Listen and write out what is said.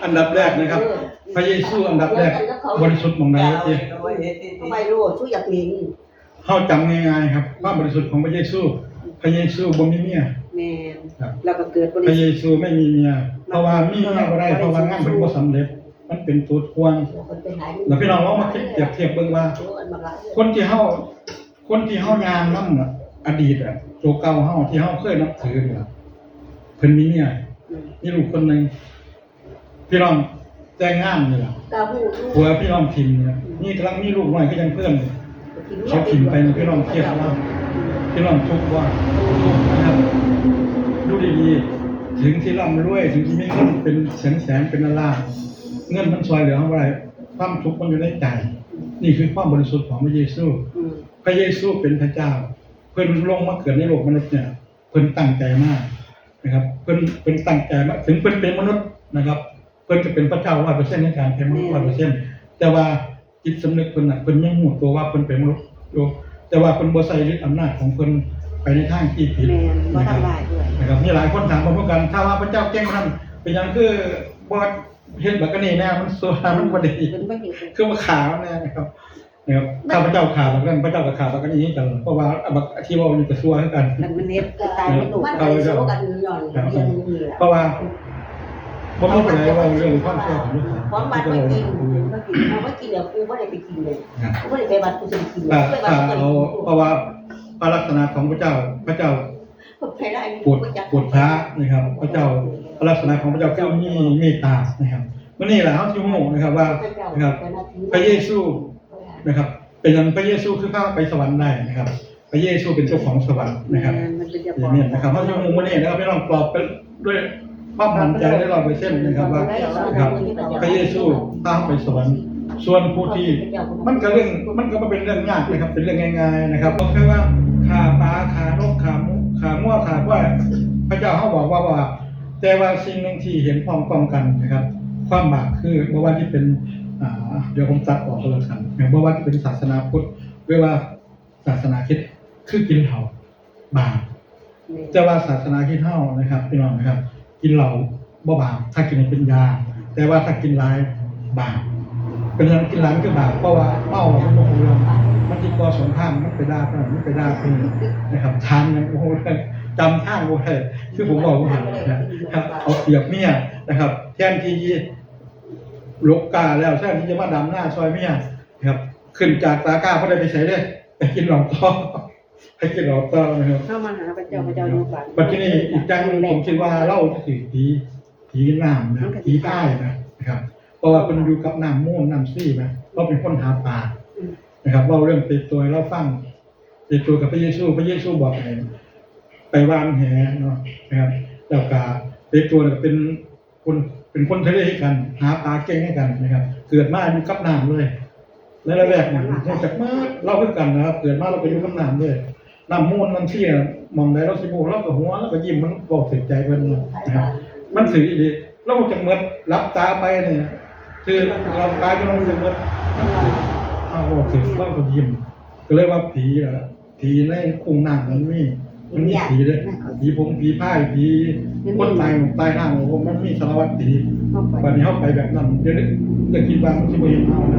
ອັນດັບແລກນະຄັບ ເອີ ພະເຢຊູອັນດັບແລກ ເດີກັນກັບເຂົາ ບໍລິສຸດໝ່ອງໃດ ເອີ ຕິ? ເອົາໄວ້ໂລດ ຊູຢາກເຫັນ ເຮົາຈຳງ່າຍໆຄັບ ຄວາມບໍລິສຸດຂອງພະເຢຊູ ພະເຢຊູບໍ່ມີເມຍ ແມ່ນ ຄັບ ແລ້ວກໍເກີດບໍລິສຸດ ພະເຢຊູໄມ່ມີເມຍ ເພາະວ່າມີເມຍບໍ່ໄດ້ ເພາະວ່າງານເພິ່ນບໍ່ສຳເລັດ ມັນເປັນຕົວທວງ ແລ້ວພີ່ນ້ອງລອງມາຄິດປຽບທຽບເບິ່ງວ່າ ຄົນທີ່ເຮົາ ຄົນທີ່ເຮົາຍ່າງນຳອະດີດອະ ຕົວເກົ່າເຮົາທີ່ເຮົາເຄີຍນັບຖືນີ້ລະ ເພິ່ນມີເມຍ ອືມ ມີລູກຄົນໜຶ່ງ ພີ່ນ້ອງແຕ່ງງານນີ້ລະ ກໍຮູ້ຢູ່ ຜົວພີ່ນ້ອງຖິ້ມນີ້ລະ ອືມ ນີ້ກຳລັງມີລູກນ້ອຍຄືຈັ່ງເພິ່ນ ເຂົາຖິ້ມໄປນີ້ ພີ່ນ້ອງຄຽດບໍ່? ພີ່ນ້ອງທຸກບໍ່? ທຸກນະຄັບ ຢູ່ດີໆ ເຖິງຊິລ່ຳລວຍ ເຖິງຊິມີເງິນເປັນແສນໆ ເປັນລ້ານໆ ເງິນມັນຊ່ວຍເຫຼືອເຮົາບໍ່ໄດ້ ຄວາມທຸກມັນຢູ່ໃນໃຈ ນີ້ຄືຄວາມບໍລິສຸດຂອງພະເຢຊູ ອືມ ພະເຢຊູເປັນພະເຈົ້າ ເພິ່ນລົງມາເກີດໃນໂລກມະນຸດນີ້ ເພິ່ນຕັ້ງໃຈມານະຄັບ ເພິ່ນ ເພິ່ນຕັ້ງໃຈມາ ເຖິງເພິ່ນເປັນມະນຸດນະຄັບ ເພິ່ນຈະເປັນພະເຈົ້າຮ້ອຍເປີເຊັນ ໃນການເປັນມະນຸດຮ້ອຍເປີເຊັນ ແຕ່ວ່າຈິດສຳນຶກເພິ່ນນະ ເພິ່ນຍັງຮູ້ຕົວວ່າເພິ່ນເປັນມະນຸດຢູ່ ແຕ່ວ່າເພິ່ນບໍ່ໃຊ້ລິດອຳນາດຂອງເພິ່ນໄປໃນທາງທີ່ຜິດ ແມ່ນ ບໍ່ທຳລາຍເພິ່ນນະຄັບ ມີຫຼາຍຄົນຖາມມາຄືກັນ ຖ້າວ່າພະເຈົ້າເກັ່ງປານນັ້ນ ເປັນຫຍັງຄືບໍ່ເຮັດບັກອັນນີ້ແດ່ ມັນຊົ່ວ ມັນບໍ່ດີ ຄືບໍ່ຂ້າມັນແດ່ນະຄັບ ນະຄັບ ຂ້າພະເຈົ້າຂ້າບັກນັ້ນ ພະເຈົ້າກໍຂ້າບັກອັນນີ້ຄືກັນ ເພາະວ່າບັກທີ່ເວົ້າຢູ່ກໍຊົ່ວຄືກັນ ຄັນມັນເຮັດກໍຕາຍ ມັນໂດດ ມັນໄປສູ້ກັນຍ້ອນເລື່ອງນີ້ແຫຼະ ເພາະວ່າບໍ່ມີຜູ້ໃດເວົ້າເລື່ອງຄວາມຊົ່ວຂອງເຮົາ ຂອງວັດໄປກິນ ເອົາໄປກິນແລ້ວ ກູບໍ່ໄດ້ໄປກິນເລີຍ ກູບໍ່ໄດ້ໄປວັດ ກູຊິໄປກິນ ເພາະວ່າພະລັກສະນະຂອງພະເຈົ້າ ພະເຈົ້າ ໂປດ ໂປດພະນະຄັບ ພະເຈົ້າ ພະລັກສະນະຂອງພະເຈົ້າຄືມີເມດຕານະຄັບ ມື້ນີ້ລະເຮົາຊິຮູ້ນະຄັບວ່າ ນະຄັບ ພະເຢຊູນະຄັບ ເປັນຫຍັງພະເຢຊູຄືພາໄປສະຫວັນໄດ້ນະຄັບ ພະເຢຊູເປັນເຈົ້າຂອງສະຫວັນນະຄັບ ແມ່ນ ເປັນເຈົ້າຂອງ ເອເມນນະຄັບ ເຮົາຊິຮູ້ມື້ນີ້ນະຄັບ ພີ່ນ້ອງຕອບໄປດ້ວຍຄວາມໝັ້ນໃຈໄດ້ຮ້ອຍເປີເຊັນນະຄັບວ່າ ນະຄັບ ພະເຢຊູພາເຮົາໄປສະຫວັນ ສ່ວນຜູ້ທີ່ ມັນກໍເລື່ອງ ມັນກໍບໍ່ເປັນເລື່ອງຍາກນະຄັບ ເປັນເລື່ອງງ່າຍໆນະຄັບ ກໍຄືວ່າຂ້າປາ ຂ້ານົກ ຂ້າໝູ ຂ້າງົວ ຂ້າຄວາຍ ພະເຈົ້າເຮົາບອກວ່າ ບໍ່ບາບ ແຕ່ວ່າສິ່ງໜຶ່ງທີ່ເຫັນພ້ອມຕ້ອງກັນນະຄັບ ຄວາມບາບຄືບໍ່ວ່າຈະເປັນ ອ່າ ດຽວຜົມຕັດອອກກໍແລ້ວກັນນະ ບໍ່ວ່າຈະເປັນສາສະໜາພຸດ ຫຼືວ່າສາສະໜາຄຣິດ ຄືກິນເຫຼົ້າ ບາບ ແມ່ນ ແຕ່ວ່າສາສະໜາຄຣິດເຮົານະຄັບ ພີ່ນ້ອງນະຄັບ ກິນເຫຼົ້າບໍ່ບາບ ຖ້າກິນໃຫ້ເປັນຢາ ແຕ່ວ່າຖ້າກິນຫຼາຍບາບ ເປັນຫຍັງກິນຫຼາຍມັນຄືບາບ ເພາະວ່າເມົາແລ້ວມັນບໍ່ຮູ້ເລື່ອງ ມັນຊິກໍ່ສົງຄາມ ມັນໄປດ່າຜູ້ນັ້ນ ມັນໄປດ່າຜູ້ນີ້ນະຄັບ ຖາມຫຍັງບໍ່ຮູ້ເລື່ອງ ຈຳທາງບໍ່ໄດ້ ຄືຜົມເວົ້າວ່າຫັ້ນນະຄັບ ເອົາປຽບເມຍນະຄັບ ແທນທີ່ຫຼົບກ້າແລ້ວ ແທນທີ່ຈະມາດຳນາຊ່ອຍເມຍນະຄັບ ຂຶ້ນຈາກຕາກ້າບໍ່ໄດ້ໄປໃສເດ້ ໄປກິນເຫຼົ້າຕໍ່ ໃຫ້ກິນເຫຼົ້າຕໍ່ນະຄັບ ເຮົາມາຫາພະເຈົ້າ ພະເຈົ້າຢູ່ໄກ ບັດທີນີ້ອີກຢ່າງໜຶ່ງ ຜົມຄິດວ່າລາວຖືກຜີ ຜີນາມນະ ຜີພາຍນະ ນະຄັບ ເພາະວ່າເພິ່ນຢູ່ກັບນ້ຳມູນນ້ຳຊີນະ ລາວເປັນຄົນຫາປາ ອືມ ນະຄັບ ເວົ້າເລື່ອງເປໂຕໃຫ້ລາວຟັງ ເປໂຕກັບພະເຢຊູ ພະເຢຊູບອກໃຫ້ໄປຫວ່ານແຫເນາະ ນະຄັບ ແລ້ວກະເປໂຕນະເປັນ ຄົນ ເປັນຄົນທະເລຄືກັນ ຫາປາເກັ່ງຄືກັນນະຄັບ ເກີດມາຢູ່ກັບນ້ຳເລີຍ ໃນລະແວກນັ້ນຮູ້ຈັກໝົດ ລາວຄືກັນນະຄັບ ເກີດມາລາວກໍຢູ່ກັບນ້ຳເລີຍ ນ້ຳມູນນ້ຳຊີ ໝ່ອງໃດລາວຊິຮູ້ ລາວກໍຫົວ ລາວກໍຍິ້ມ ມັນເວົ້າຖືກໃຈເພິ່ນນະຄັບ ມັນຖືກອີ່ຫຼີ ລາວຮູ້ຈັກໝົດ ຫຼັບຕາໄປນີ້ ຄືຫຼັບຕາຢູ່ ລາວຮູ້ຈັກໝົດ ເວົ້າຖືກ ລາວກໍຍິ້ມ ກໍເລີຍວ່າຜີລະ ຜີໃນຄຸ້ງນ້ຳມັນມີ ມັນມີຜີເດ້ ຜີຜົງ ຜີພາຍ ຜີຄົນຕາຍໜຸ່ມຕາຍນາງ ໂອ້ ມັນມີສາລະພັດຜີ ບັດນີ້ເຮົາໄປແບບນັ້ນ ຢ່າ ຢ່າຄິດວ່າມັນຊິບໍ່ເຫັນເຮົານະ